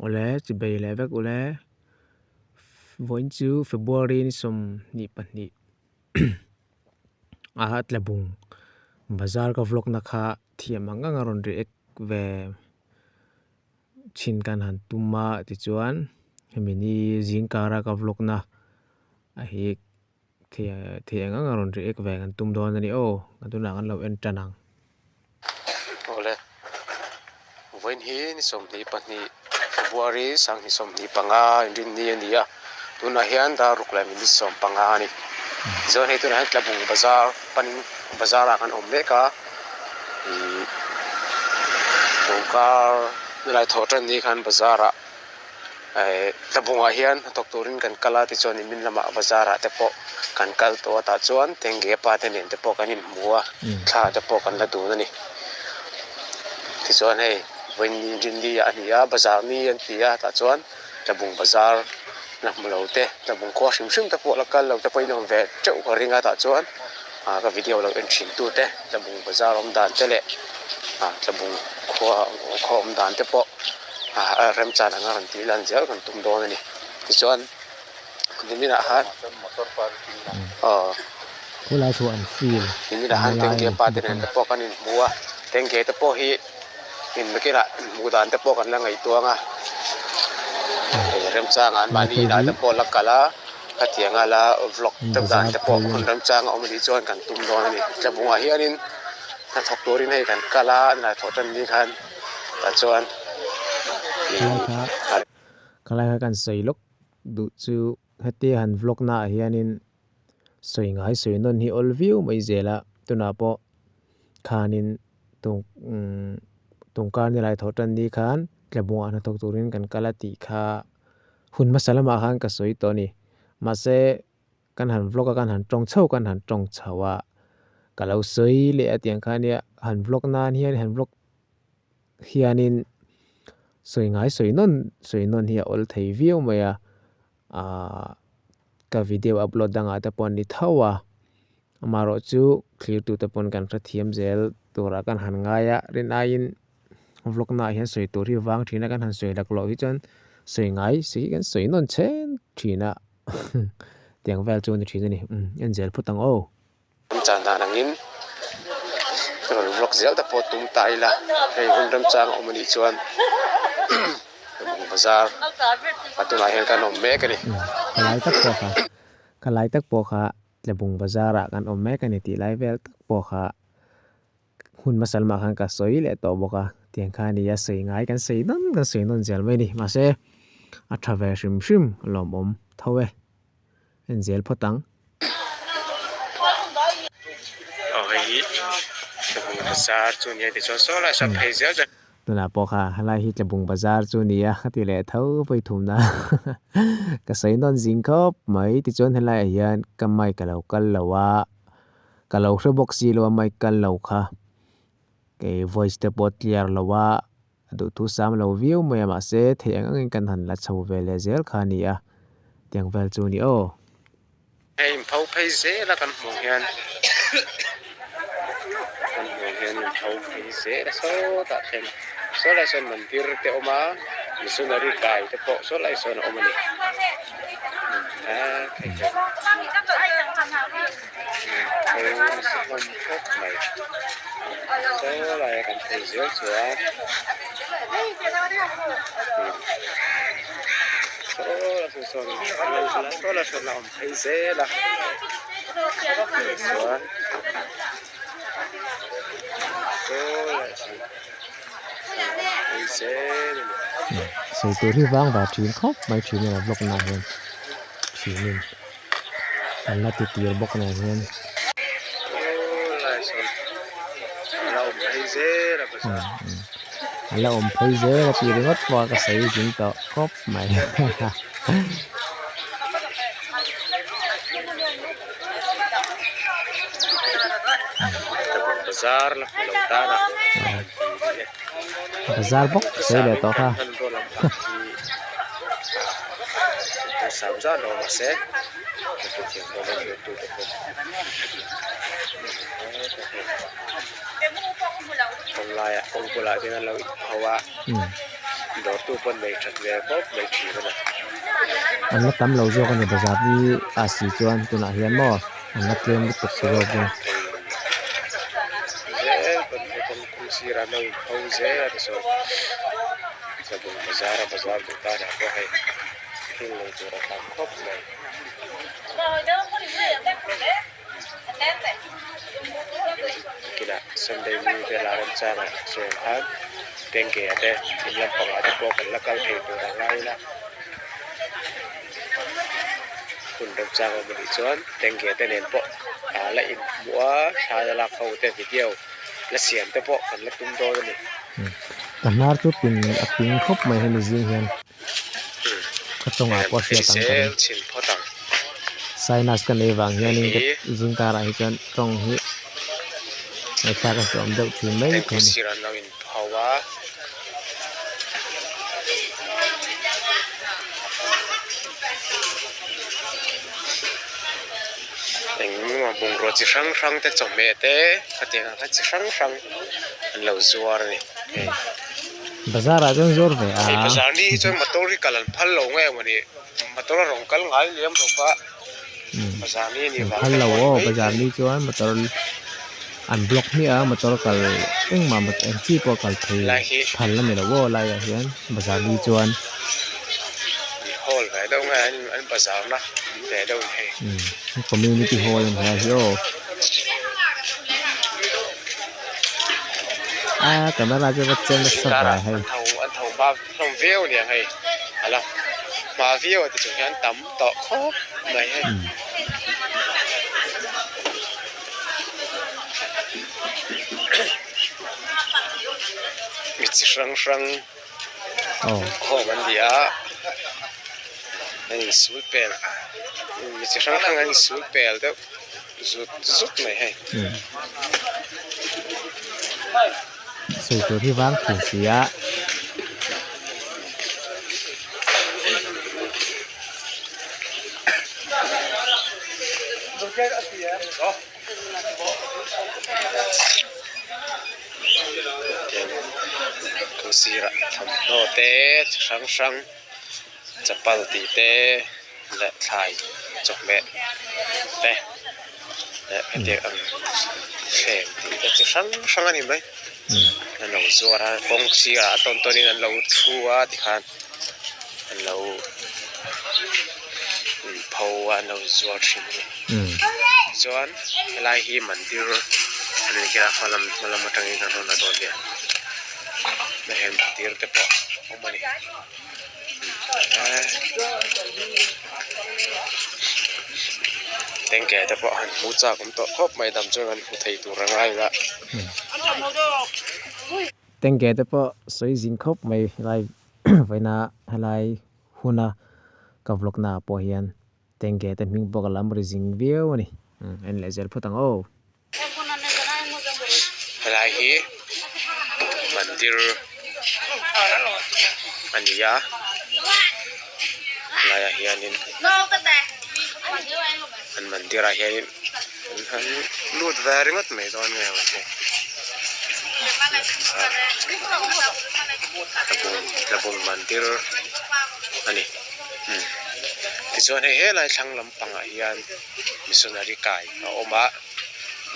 Awle chibei leh vek ule vawiin chu February ni 22 a tlabung bazar ka vlog na kha thiam ang ang a rawn react ve chhin kan han tum a tichuan hemi ni zingkara ka vlog na a hi Thei eng anga rawn react ve kan tum dawn a ni aw, a tunah kan lo en tan ang. Awle, vawiin hi ni 22 February 2025 inrinni a ni a, tunah hian dar ruk leh minute 15 a ni. Tichuan hei tunah hian Tlabung bazar panin bazar ah kan awm mek a, ih tawngkar helai thawh tan ni khan bazar ah. Tlabungah hian hnathawk turin kan kal a tichuan nimin lamah bazar ah te pawh kan kal tawh a tah chuan Tengge pa te nen te pawh kan inhmu a thla te pawh kan la dun a ni tichuan hei vawiin rinli ah a ni a bazar ni an ti a tah chuan Tlabung bazar la hmu lo te Tlabung khua hrim hrim te pawh la kal lo te pawhin awm ve teuh ka ring a tah chuan ah ka video lo en thin tu te Tlabung bazar awm dan te leh ah Tlabung khua khaw awm dan te pawh. A remchan anga rawn tih lan zel kan tum dawn a ni. Tichuan niminah khan aw Khulai chu an feel niminah khan Tengge pa te nen te pawh kan inhmu a, Tengge te pawh hi inmakinah inhmuh dan te pawh kan la ngaihtuah ang a, hei remchangah anmahni inah te pawh la kal a, khatianga la vlog te dan te pawh hun remchang a awm anih chuan kan tum dawn a ni. Tlabungah hianin hnathawk turin hei kan kal a, an raithawh tan ni khan. Tah chuan Khalai kha kan sawi lawk duh chu hetia han vlog na ah hianin sawi ngai sawi nawn hi awl viau mai zel a tunah pawh khanin tung umm tungkar ni lai thawh tan ni khan tlabungah hnathawk turin kan kal a tih kha hun hmasa lamah khan ka sawi tawh a ni mahse. Kan han vlog a kan han tawng chho kan han tawng chho a ka lo sawi leh a tiang kha nia han vlog nan hian han vlog hianin sawi ngai sawi nawn sawi nawn hi a awl thei viau mai a ahh ka video upload dangah te pawh an ni tho a amaherawh chu thlir tute pawn kan hrethiam zel turah kan han ngai a rin aiin vlog naah hian sawi tur hi vang thin a kan han sawi laklawh hi chuan sawi ngai sawi hi kan sawi nawn chhen thin a. Tiang vel chu a ni thin a ni. Umm en zel phawt ang aw. An chan dan angin rawn vlog zel te pawh tum ta ila hei hun remchang a awm anih chuan Tlabung bazar a tunah hian kan awm mek a ni. Ka lai tak pawh kha ka lai tak pawh kha Tlabung bazar ah kan awm mek a ni tih lai vel tak pawh kha Hun hmasa lamah khan ka sawi leh tawh bawk a, tiang kha a ni a, sawi ngai kan sawi nawn kan sawi nawn zel mai a ni. Mahse, a tha ve hrim hrim a lawmawm tho e, en zel phawt ang. Aw hei hi Tlabung bazar chu a nia tichuan saw lai sawn phei zel chuan. Tunah pawh kha helai hi Tlabung bazar chu a ni a, ka ti leh tho vawi thumna ka sawi nawn zing khawp mai tichuan helaiah hian ka mic a lo kal lo a. Ka lo hre bawk si lo a mic kal lo kha kei voice te pawh clear lo a a duhthu sam lo viau mai a mahse theih ang angin kan han la chho ve leh zel kha a ni a tiang vel chu a ni aw. Hei inpho phei zel a kan hmuh hian kan hmuh hian inpho phei zel a sawtah khian saw lai sawn mandir te a awm a missionary kai te pawh saw lai sawn a awm a ni. Sawi tur hi vang va thin khawp mai thin a vlog na hian thinin an la ti tir bawk nen hian. A la awm phei zel a tih ringawt pawh a ka sawi zing tawh khawp mai. Bazar bawk sawi leh tawh kha. Dawrtu pawn nei that hmel khawp mai thin a ni. An la tam lo zawk a ni bazar hi a si chuan tunah hian maw an la tlem lutuk ta zawk in. Zel pawn he kawng kawng sirah an lo inpho zel a tichuan tlabung bazar a bazar duh tanah pawh hei thil lei tur a tam khawp mai. Kinah Sunday ni vela remchangah chuan khan Tengge ah te in lampangah te pawh kan la kal thei tur ang lai ila hun remchang awm anih chuan Tengge te nen pawh ah la inhmuh a thla la lak ho te video la siam te pawh kan la tum dawn a ni. Ka hnar chu pin a ping khawp mai hemi zing hian. Ka tawngah pawh hriat ang ka ring. Sinus ka nei vang hianin ka zingkarah hi chuan tawng hi ngaihthlak a hreawm deuh thin mai thei a ni. Engemaw bungrua chi hrang hrang te chawhmeh te khatiang ang kha chi hrang hrang an lo zuar a ni. Bazar ah chuan zuar ve a. Hei bazar ni hi chuan motor hi kal an phal lo nge mawni motor a rawn kal ngai liam lo va bazar ni anih vang Phal lo aw bazar ni chuan motor an block hmiah a motor kal engmah eng chi pawh kal thei phal a ni lo aw lai ah hian bazar ni chuan. Hall ve deuh nge an bazar na ve deuh ni hei. Community hall a ni a hi aw. A camera chu va chen nasa ve hei. An tho an tho hma hlawm viau a niang hei a la hma viau a tichung hian tam tawh khawp mai hei. Mi chi hrang hrang khawm an ni a an insul pel mi chi hrang hrang an insul pel deuh. Zut zut mai hei. Sawi tur hi vang thin si a. Kawng sirah thawmhnaw te chi hrang hrang chapal tih te. leh thlai chawhmeh te leh hetiang ang thleng tih te chi hrang hrang a ni mai an lo zuar a kawng sirah a tawn tawn in an lo thu a tikhan an lo inpho a an lo zuar thin a ni tichuan helai hi mandir a ni a hmalam hmalam atangin kan rawn la dawn nia heng mandir te pawh a awm a ni. Tengke te pawh han hmu chak awm tawh khawp mai dam chuan an hmu thei tur a ngai la. Tengke te pawh sawi zing khawp mai helai vawiina helai huna ka vlog na ah pawh hian tengke te hming pawh ka lam ri zing viau a ni en leh zel phawt ang aw. Helai hi mandir a ni a helaiah hianin an mandir ah hianin an han lut ve ringawt mai dawn nge maw ni tlabung mandir a ni tichuan hei helai thlang lampangah hian. Missionary kai a awm a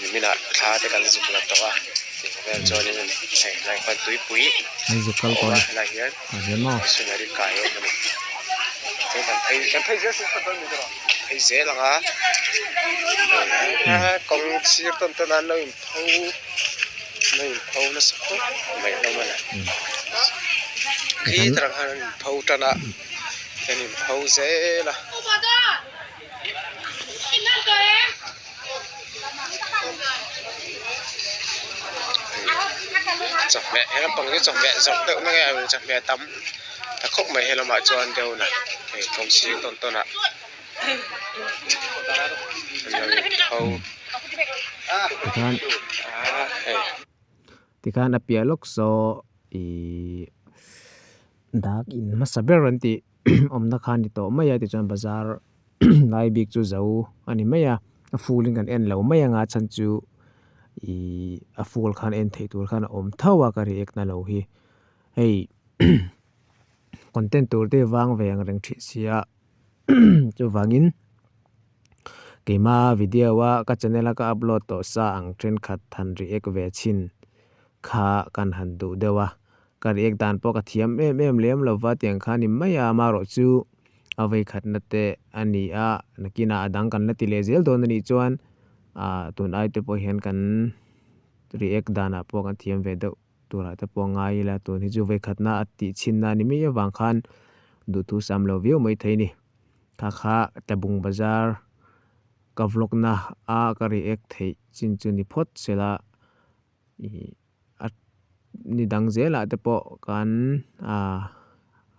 niminah thla te kan zuk la tawh a tih vel chuanin hei helai khuan tuipui a awm a helai hian missionary kai a awm a ni chuan kan phei kan phei zel phei zel ang a kawng sir tawn tawn a an lo inpho an lo inpho nasa khawp mai hlawm a ni khi tarang khan an inpho tan a an inpho zel a. Chawhmeh he lampang hi chawhmeh zawrh deuh na nge a chawhmeh a tam ta khawp mai he lamah chuan deuh na hei kawng sir tawn tawn ah Tikhan a piah lawk saw ihh dak in hmasa ber an tih. awmna kha a ni tawh mai a tichuan bazar lai bik chu zo a ni mai a a full in kan en lo mai ang a chhan chu ihh a full khan en theih tur khan a awm tho a ka react na lo hi hei. Content tur te vang ve ang reng thih sia chuvangin keima video a ka channel a ka upload tawh sa ang thenkhat han react ve chhin kha kan han duh deuh a ka react dan pawh ka thiam em em lem lova tiang kha a ni mai a amaherawh chu a veikhatna te a ni a nakinah a dang kan la ti leh zel dawn a nih chuan ah tun ai te pawh hian kan react danah pawh kan thiam ve deuh. Turah te pawh ngai ila tun hi chu veikhatna a tih chhinna a ni mai avang khan duhthu sam lo viau mai thei a ni. Kha kha Tlabung Bazar ka vlog na a ka react theih chin chu ni phawt sela ih a ni dang zelah te pawh kan ah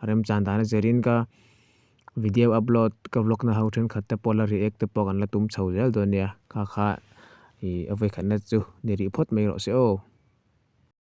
remchan dan a zirin ka video upload ka vlog na ho thenkhat te pawh la react te pawh kan la tum chho zel dawn nia. Kha kha ih a veikhatna chu ni rih phawt mai rawh se aw.